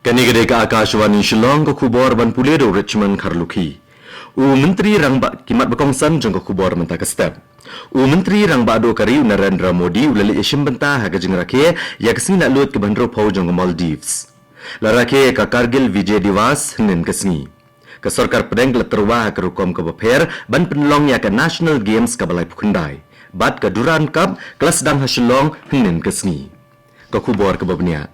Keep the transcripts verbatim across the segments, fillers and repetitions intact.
Kane ka dei ka Akashvani Shillong, ka khubor ban pule da u Richmond Kharlukhi. U Myntri Rangbah, ki mat ba kongsan jong ka khubor mynta ka step. U Myntri Rangbah Duh ka ri u Narendra Modi u la leit ïashim bynta ha ka jingrakhe ïa ka sngi laitluid kaba hynriewphew jong ka Maldives. La rakhe ïa ka Kargil Vijay Diwas hynnin ka sngi. Ka sorkar pdeng ka la tyrwa ha ka rukom kaba pher ban pynlong ïa ka National Games kaba laiphew khyndai. Bad ka Durand Cup ka la sdang ha Shillong hynnin ka sngi. Ka khubor kaba bniah.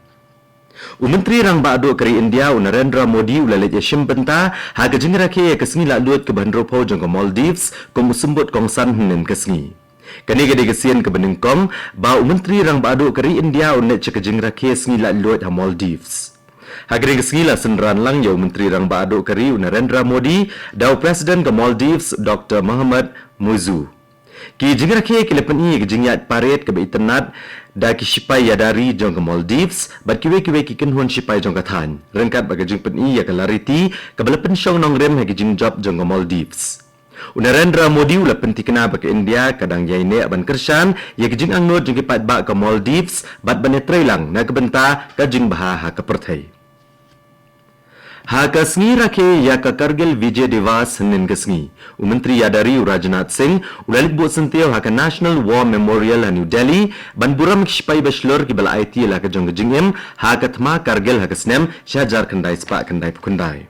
U Myntri Rangbah Duh ka ri India u Narendra Modi u la leit ïashim bynta ha ka jingrakhe ïa ka sngi laitluid kaba hynriewphew jong ka Maldives kum u symbud kongsan hynnin ka sngi. Kane ka dei ka sien kaba nyngkong ba u Myntri Rangbah Duh ka ri India un leit sha ka jingrakhe sngi laitluid ha Maldives. Ha kane ka sngi la synran lang ïa u Myntri Rangbah Duh ka ri u Narendra Modi da u President ka Maldives Doctor Mohamed Muizzu. Ki jingrakhe ki la pyni ïa ka jingïaid parade kaba itynnad da ki shipai ïada ri jong ka Maldives bad kiwei kiwei ki kynhun shipai jong ka thaiñ, ryngkat bad ka jingpyni ïa ka lariti kaba la pynshong nongrim ha ki jingjop jong ka Maldives. U Narendra Modi u la pynthikna ba ka India ka dang ïaineh ban kyrshan ïa ka jingangnud jong ki paidbah ka Maldives bad ban ïatreilang na ka bynta ka jingbha ha ka pyrthei. Ha ka sngi rakhe ïa ka Kargil Vijay Diwas hynnin ka sngi, u Myntri ïada ri u Rajnath Singh u la leit buh syntiew ha ka National War Memorial ha New Delhi ban burom ïa ki shipai ba shlur kiba la aiti ïa la ka jong ka jingim ha ka thma Kargil ha ka snem shi hajar khyndai spah khyndai phew khyndai.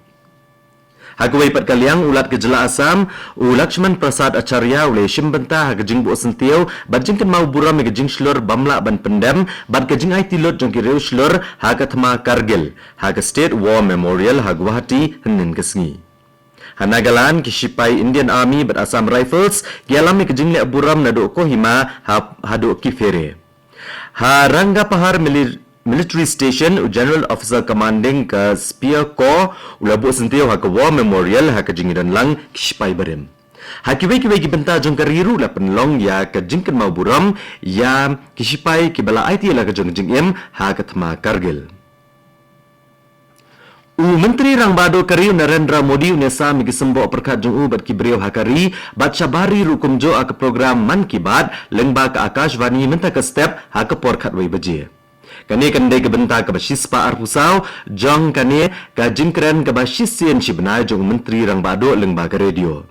Ha kawei pat ka liang, u Lat ka jylla Assam u Lakshman Prasad Acharya u la ïashim bynta ha ka jingbuh syntiew bad jingkynmaw burom ïa ka jingshlur bym lah ban pyndem bad ka jingaiti lut jong ki riewshlur ha ka thma Kargil ha ka State War Memorial ha Guwahati hynnin ka sngi. Ha Nagaland, ki shipai Indian Army bad Assam Rifles ki ïalam ïa ka jingleh burom naduh Kohima ha, haduh Kiphire. Ha Rangapahar Mili-, Military Station, u General Officer Commanding ka Spear Corps u la buh syntiew ha ka War Memorial ha ka jingïadon lang ki shipai barim. Ha kiwei kiwei ki bynta jong ka ri ruh la pynlong ïa ka jingkynmaw burom ïa ki shipai kiba la aiti ïa la ka jong ka jingim ha ka thma Kargil. U Myntri Rangbah Duh ka ri u Narendra Modi un ïasam ïa ki symboh pyrkhat jong u bad ki briew ha ka ri bad shabar ri ruh kumjuh ha ka program Mann Ki Baat lyngba ka Akashvani mynta ka step ha ka por khatwei baje. Kane kan dei ka bynta kaba shispah arphew saw jong kane ka jingkren kaba shisien shibnai jong u Myntri Rangbah Duh lyngba ka radio.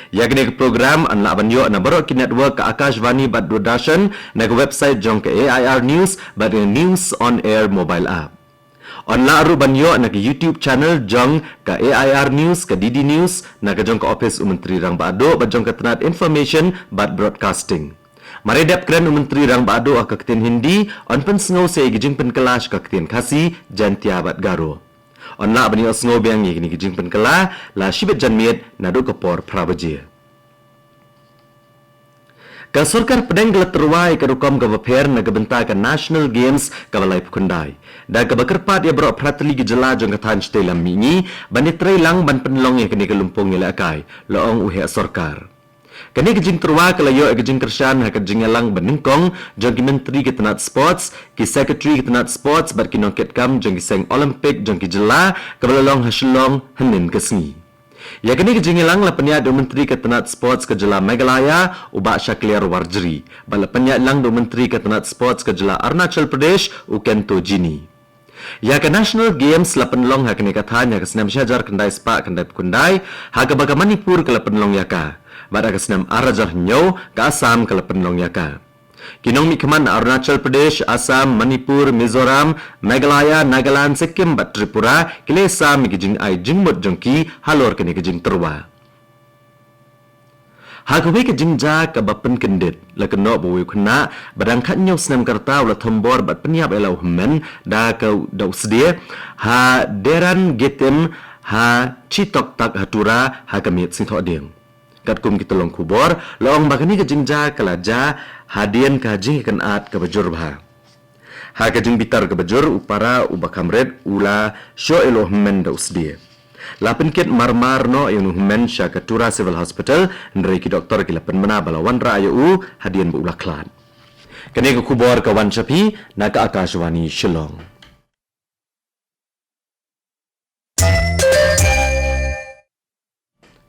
Ïa kane ka program yn lah ban ïoh na baroh ki network ka Akashvani bad Doordarshan, na ka website jong ka A I R News bad na News on Air mobile app. Yn lah ruh ban ïoh na ka YouTube channel jong ka A I R News, ka D D News, na ka jong ka ophis u Myntri Rangbah Duh bad jong ka tnat Information bad Broadcasting. Mar ïa dep kren u Myntri Rangbah Duh ha ka ktien Hindi, yn pynsngew sa ïa ki jingpynkylla sha ka ktien Khasi, Jaintia bad Garo. Yn lah ban ïohsngew biang ïa kine ki jingpynkylla la shibit janmiet naduh ka por phra baje. Ka sorkar pdeng ka la tyrwa ïa ka rukom kaba pher na ka bynta ka National Games kaba laiphew khyndai, da kaba kyrpad ïa baroh phra tylli ki jylla jong ka thaiñ shatei lam mihngi ban ïatreilang ban pynlong ïa kane ka lympung ïalehkai, la ong u heh sorkar. Kane ka jingtyrwa ka la ïoh ïa ka jingkyrshan ha ka jingïalang banyngkong jong ki myntri ka tnat sports, ki secretary ka tnat sports bad ki nongkitkam jong ki seng Olympic jong ki jylla kaba la long ha Shillong hynnin ka sngi. Ïa kane ka jingïalang la pynïaid da u Myntri ka tnat Sports ka jylla Meghalaya, u Bah Shakliar Warjri, bad la pynïaid lang da u Myntri ka tnat Sports ka jylla Arunachal Pradesh, u Kento Jini. Ïa ka National Games la pynlong ha kane ka thaiñ ha ka snem shi hajar khyndai spah khyndai phew khyndai, ha kaba ka Manipur ka la pynlong ïa ka, bad ha ka snem ar hajar hynñiew ka Assam ka la pynlong ïa ka. Ki nongmihkhmat na Arunachal Pradesh, Assam, Manipur, Mizoram, Meghalaya, Nagaland, Sikkim bad Tripura ki la ïasam ïa ki jingai jingmut jong ki halor kane ka jingtyrwa. Ha kawei ka jingjia kaba pynkyndit, la kynnoh ba uwei u khynnah ba dang khathynñiew snem ka rta u la thombor bad pynïap ïa la u hynmen da ka, da u sdieh ha Deran Getim ha Chitoktak ha Tura ha ka miet Sngi-thohdieng. Katkum ki tyllong khubor, la ong ba kane ka jingjia ka la jia hadien ka jingïakynad kaba jur bha. Ha ka jingbitar kaba jur, u para uba kham rit u la shoh ïa la u hynmen da u sdieh. La pynkit marmar noh ïa u hynmen sha ka Tura Civil Hospital, hynrei ki doktor ki la pynbna ba la wanrah ïa u hadien ba u la khlad. Kane ka khubor ka wan sha phi na ka Akashvani Shillong.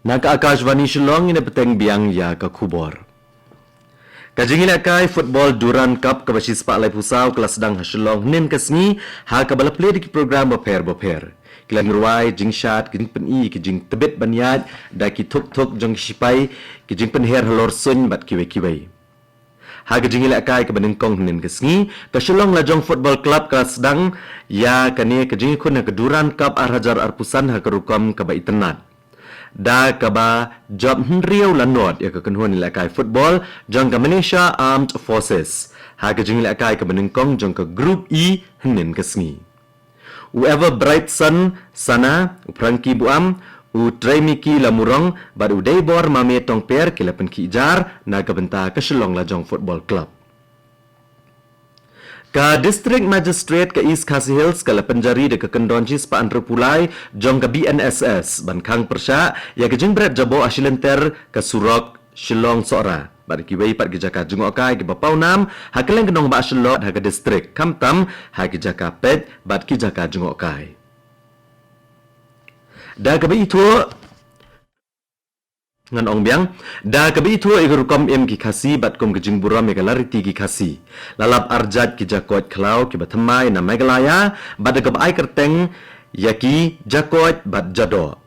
Na ka Akashvani Shillong, ngin ïa bteng biang ïa ka khubor. Ka jingïalehkai football Durand Cup kaba shispah laiphew saw ka la sdang ha Shillong hynnin ka sngi, ha kaba la plie da ki program bapher bapher. Ki la jingrwai, jingshad, ki jingpyni, ki jingtbit ban ïaid da ki thuk thuk jong ki shipai, ki jingpynher halor suiñ bad kiwei kiwei. Ha ka jingïalehkai kaba nyngkong hynnin ka sngi, ka Shillong Lajong Football Club ka la sdang ïa kane ka jingïakhun ha ka Durand Cup ar hajar arphew san ha ka rukom kaba itynnad. Da kaba jop hynriew la nod ïa ka kynhun ïalehkai football jong ka Malaysia Armed Forces ha ka jingïalehkai kaba nyngkong jong ka Group E hynnin ka sngi. U Ever Brightson Sana, u Frankie Buam, u Tremiki Lamurong bad u Deibor Mame Tongper ki la pynkhih jar na ka bynta ka Shillong Lajong Football Club. Ka District Magistrate ka East Khasi Hills ka la pynjari da ka kyndon shispah hynriew phew lai jong ka B N S S ban khang pyrshah ïa ka jingbret jaboh ha shilynter ka surok Shillong Sohra bad kiwei pat ki jaka jngohkai kiba pawnam ha kylleng ka nongbah Shillong ha ka district, khamtam ha ki jaka peit bad ki jaka jngohkai. Da kaba ithuh, ngan ong biang, da kaba ithuh ïa ka rukom im ki Khasi bad kum ka jingburom ïa ka lariti ki Khasi, la lap arjait ki jakoit khlaw kiba thymmai na Meghalaya bad da kaba ai kyrteng ïa ki jakoit bad jadoh.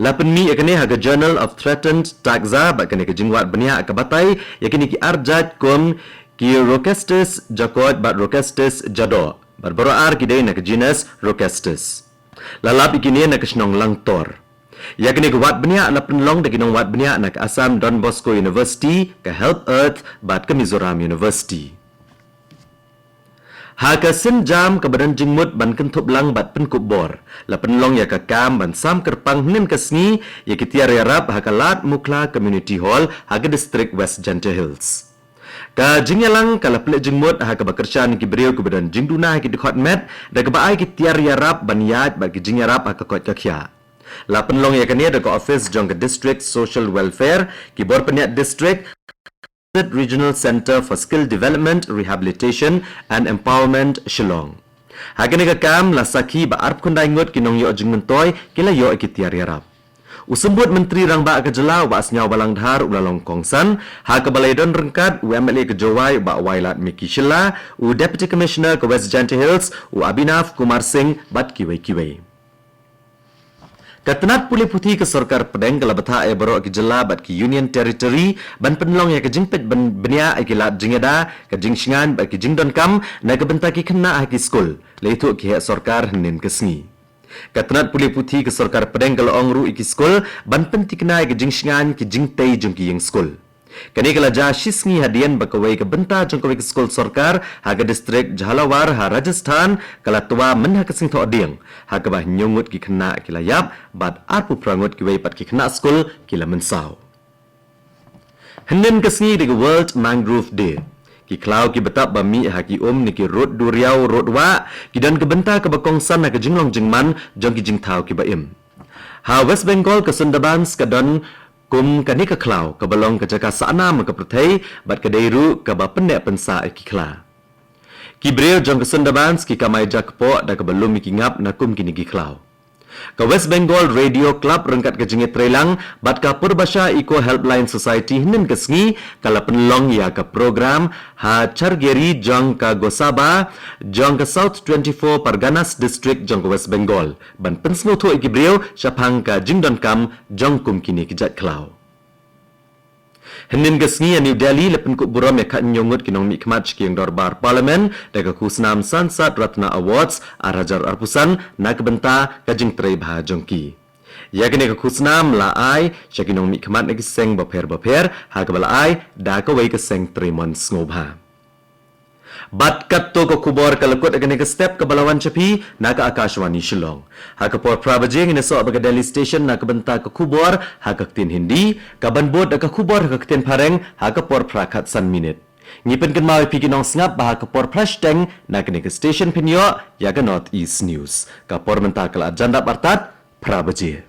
La pynmih ïa kane ha ka Journal of Threatened Taxa bad kane ka jingwad bniah ka batai ïa kine ki arjait kum ki Rhocestes jakoit bad Rhocestes jadoh bad baroh ar ki dei na ka genus Rhocestes. La lap ïa kine na ka shnong Langtor. Ïa kane ka wad bniah la pynlong da ki nongwad bniah na ka Assam Don Bosco University, ka Help Earth bad ka Mizoram University. Ha ka sienjam kaba don jingmut ban kynthup lang bad pynkup bor, la pynlong ïa ka kam ban sam kyrpang hynnin ka sngi ïa ki tiar ïarap ha ka Lad Mukhla Community Hall ha ka district West Jaintia Hills. Ka jingïalang ka la pynleit jingmut ha kaba kyrshan ïa ki briew kiba don jingduna ha ki dkhot met da kaba ai ki tiar ïarap ban ïaid bad ki jingïarap ha ka koit ka khiah. La pynlong ïa kane da ka office jong ka District Social Welfare, ki bor pynïaid district, Regional Centre for Skill Development, Rehabilitation and Empowerment, Shillong. Ha kane ka kam la sakhi ba arphew khyndai ngut ki nongïoh jingmyntoi ki la ïoh ïa ki tiar ïarap. U Symbud Myntri Rangbah ka jylla, u Bah Sniawbhalang Dhar, u la long kongsan ha kaba la ïadon ryngkat u M L A ka Jowai, u Bah Wailadmiki Shylla, u Deputy Commissioner ka West Jaintia Hills, u Abhinav Kumar Singh bad kiwei kiwei. Ka tnat pule puthi ka sorkar pdeng ka la bthah ïa baroh ki jylla bad ki Union Territory ban pynlong ïa ka jingpeit bniah ïa ki lad jingïada, ka jingshngaiñ bad ki jingdonkam na ka bynta ki khynnah ha ki skul, la ïathuh ki heh sorkar hynnin ka sngi. Ka tnat pule puthi ka sorkar pdeng ka la ong ruh ïa ki skul ban pynthikna ïa ka jingshngaiñ ki jingtei jong ki ïing skul. Kane ka la jia shi sngi hadien ba kawei ka bynta jong kawei ka skul sorkar ha ka district Jhalawar ha Rajasthan ka la twa myn ha ka Sngi Thohdieng, ha kaba hynñiew ngut ki khynnah ki la ïap bad arphew phra ngut kiwei pat ki khynnah skul ki la mynsaw. Hynnin ka sngi dei ka World Mangrove Day. Ki khlaw kiba tap ba mih ha ki um ne ki rud duriaw rud wah ki don ka bynta kaba kongsan ha ka jinglong jingman jong ki jingthaw kiba im. Ha West Bengal ka Sundarbans ka don kum kane ka khlaw kaba long ka jaka sahnam ha ka pyrthei bad ka dei ruh kaba pynneh pynsah ïa ki khla. Ki briew jong ka Sundarbans ki kamai jakpoh da kaba lum ïa ki ngap na kum kine ki khlaw. Ka West Bengal Radio Club ryngkat ka jingïatreilang bad ka Purbasha Eco Helpline Society hynnin ka sngi ka la pynlong ïa ka program ha Chargeri jong ka Gosaba jong ka South twenty-four Parganas District jong ka West Bengal ban pynsngewthuh ïa ki briew shaphang ka jingdonkam jong kum kine ki jait khlaw. Hynnin ka sngi ha New Delhi la pynkup burom ïa khathynñiew ngut ki nongmihkhmat sha ki ïing dorbar Parliament da ka khusnam Sansad Ratna Awards ar hajar arphew san na ka bynta ka jingtrei bha jong ki. Ïa kane ka khusnam la ai sha ki nongmihkhmat na ki seng bapher bapher ha kaba la ai da kawei ka seng treimon sngewbha. Bad katto ka khubor ka la kut ha kane ka step kaba la wan sha phi na ka Akashvani Shillong. Ha ka por phra baje ngin ïasoh bad ka Delhi Station na ka bynta ka khubor ha ka ktien Hindi, kaban bud da ka khubor ha ka ktien Phareng ha ka por phra khatsan minit. Ngi pynkynmaw ïa phi ki nongsngap ba ha ka por phra shiteng na kane ka station phin ïoh ïa ka North East News. Ka por mynta ka la jan dap artat phra baje.